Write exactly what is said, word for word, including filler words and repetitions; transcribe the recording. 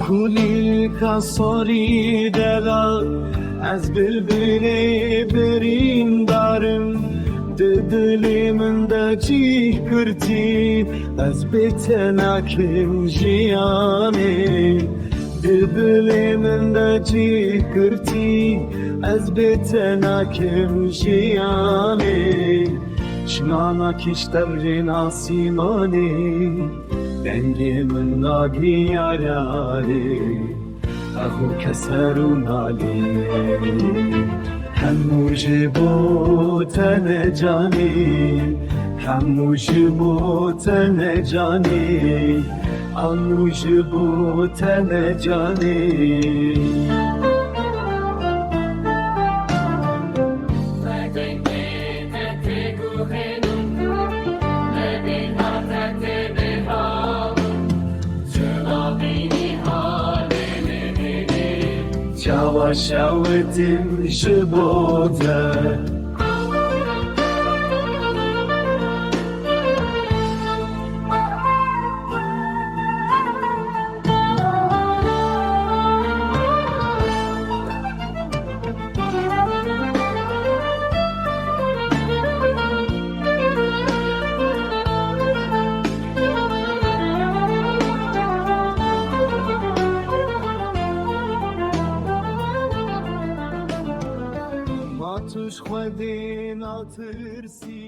Kulîlka sorî delal, ez bilbilê birîndarim. Di dilê min de cî girtî, ez bê te nakim jiyanê. Di dilê min de cî girtî, ez bê te nakim jiyanê. Çima nakîş tevlên asîmanê, dengê min nagî yararê. Ex û keser û nalî. Hemû ji bo te ne canî, hemû ji bo te ne canî, hemû ji bo te ne canî. Çawa şewitim ji bo te. Ma tu ji Xwedê natirsî?